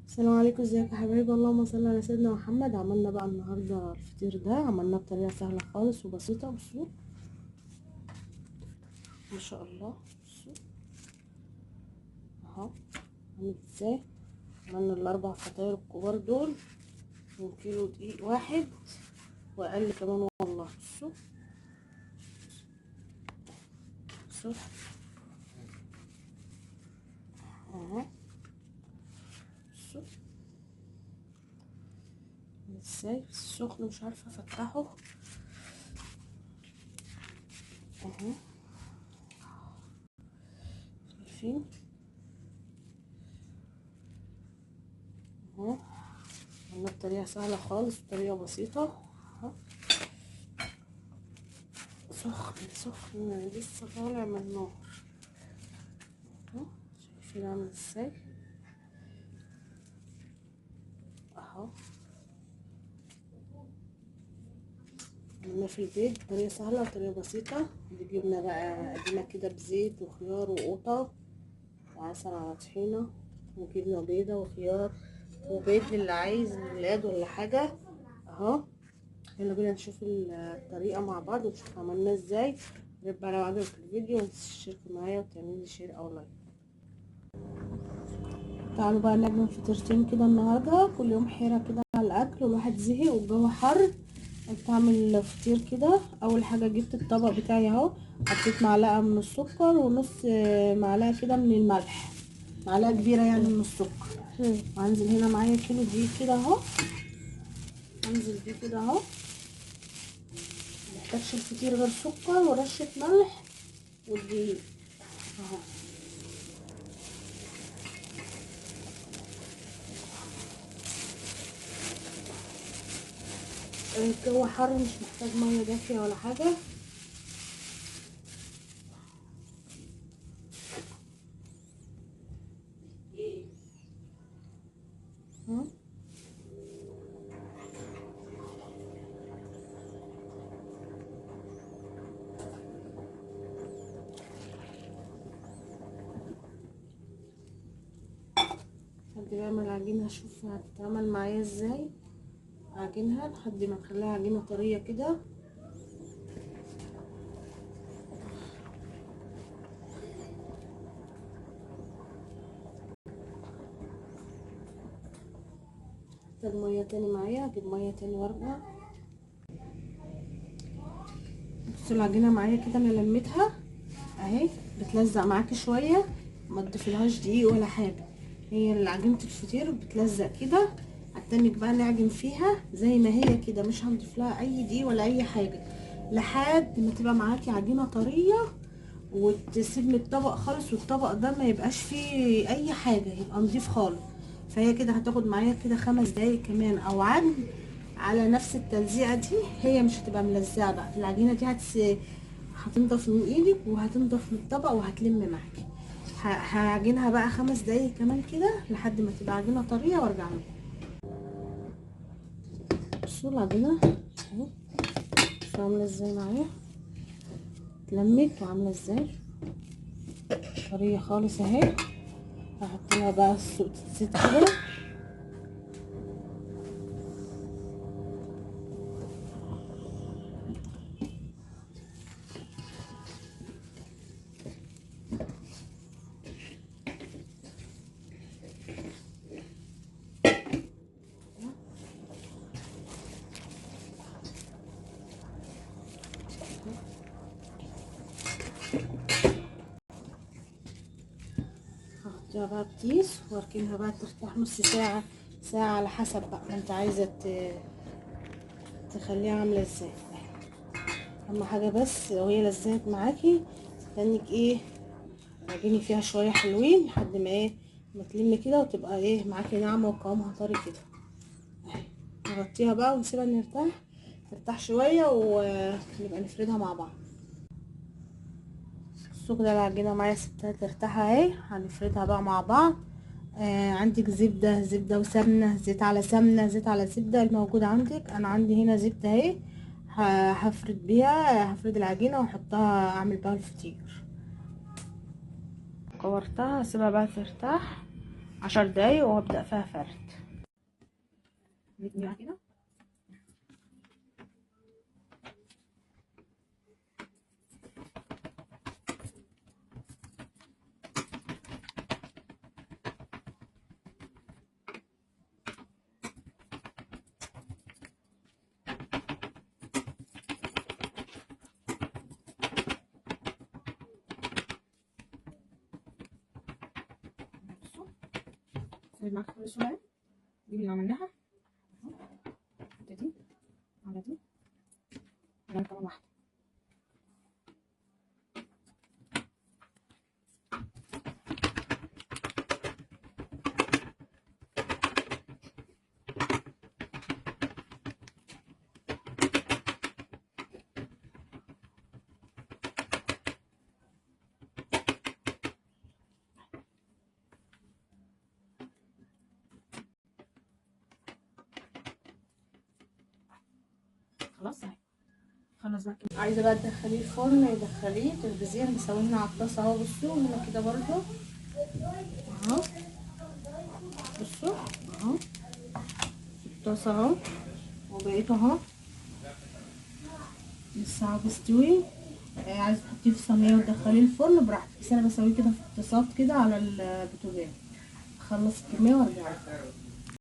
السلام عليكم، ازيكم يا حبايبي؟ اللهم صل على سيدنا محمد. عملنا بقى النهارده الفطير ده، عملناه بطريقة سهلة خالص وبسيطة. بصوا ما شاء الله، بصوا اهو عامل ازاي. عملنا الاربع فطاير الكبار دول من كيلو دقيق واحد واقل كمان والله. بصوا بصوا اهو ازاي السخن، مش عارفه افتحه اهو. شايفين اهو، عملنا بطريقة سهلة خالص، بطريقة بسيطة اهو. سخن سخن لسه طالع من النار اهو، شايفين عامل ازاي اهو. عملنا في البيت بطريقة سهلة وطريقه بسيطة. جبنا بقى قديمة كده بزيت وخيار وقوطه وعسل على طحينه، وجبنا بيضة وخيار وبيض للي عايز الولاد ولا حاجة اهو. يلا بينا نشوف الطريقة مع بعض ونشوف عملناه ازاي. يبقى لو عجبك الفيديو متنسيش تشتركي معايا وتعملي share او like. تعالوا بقى نعمل فطيرتين كده النهارده، كل يوم حيره كده على الاكل والواحد زهق والجو حر، قلت اعمل فطير كده. اول حاجة جبت الطبق بتاعي اهو، حطيت معلقه من السكر ونص معلقه كده من الملح، معلقه كبيرة يعني من السكر. وهنزل هنا معايا كيلو دقيق كده اهو، هنزل بيه كده اهو. محتاجش الفطير غير سكر ورشه ملح والدقيق اهو. الجو حر مش محتاج مية دافيه ولا حاجة. لحد بقى ما العجينة اشوف هتتعمل معايا ازاي. عجينها لحد ما نخليها عجينه طرية كده. احتاج مية تاني معايا، اجيب مية تاني وارجع. بصوا العجينة معايا كده، انا لميتها اهي، بتلزق معاكي شوية، ما تضيفلهاش دقيق ولا حاجة، هي عجينه الفطير بتلزق كده. هتنك بقى نعجن فيها زي ما هي كده، مش هنضيف لها اي دقيق ولا اي حاجة لحد ما تبقى معاكي عجينه طرية وتسيب من الطبق خالص، والطبق ده ما يبقاش فيه اي حاجة، يبقى نضيف خالص. فهي كده هتاخد معايا كده 5 دقايق كمان او عجن على نفس التلزيقه دي، هي مش هتبقى ملزقه بقى العجينة دي، هتنضف من ايدك وهتنضف من الطبق وهتلم معاكي. هعجنها بقى 5 دقايق كمان كده لحد ما تبقى عجينه طرية وارجع لكم. بصوا العجينة اهي عامله ازاي معايا، اتلمت وعامله ازاي طرية خالص اهي. هحط لها بقى الزيت كده، هحطها بقى بكيس واركنها بقى ترتاح نص ساعة ساعة على حسب بقى ما انت عايزة تخليها عاملة ازاي. اهم حاجة بس لو هي لزقت معاكي تستنك ايه، عجيني فيها شوية حلوين لحد ما ايه ما تلم كده وتبقى ايه معاكي ناعمة وقوامها طري كده. نغطيها بقى ونسيبها نرتاح ترتاح شوية ونبقى نفردها مع بعض. بصوا كده العجينة معايا سبتها ترتاح اهي، هنفردها بقى مع بعض. عندك زبدة، زبدة وسمنه، زيت على سمنه، زيت على زبدة، الموجود عندك. انا عندي هنا زبدة اهي، هفرد بيها، هفرد العجينة واحطها اعمل بيها الفطير. كورتها، هسيبها بقى ترتاح. 10 دقايق وهبدأ فيها فرد كده. معاك كل شوية دي اللي عملناها اهو، دي على دي على كمان واحدة. خلاص اهي خلاص بقى. عايزه بقى تدخليه الفرن، دخليه تخبزيه. انا بسويه هنا على الطاسه اهو. بصوا هنا كده برضو اهو، بصوا اهو الطاسه اهو، وبقيته اهو لسه بيستوي. عايزه تحطيه في صينية وتدخليه الفرن براحتك، بس انا بسويه كده في الطاسات كده على البوتاجاز. اخلص الكمية وارجع لكم.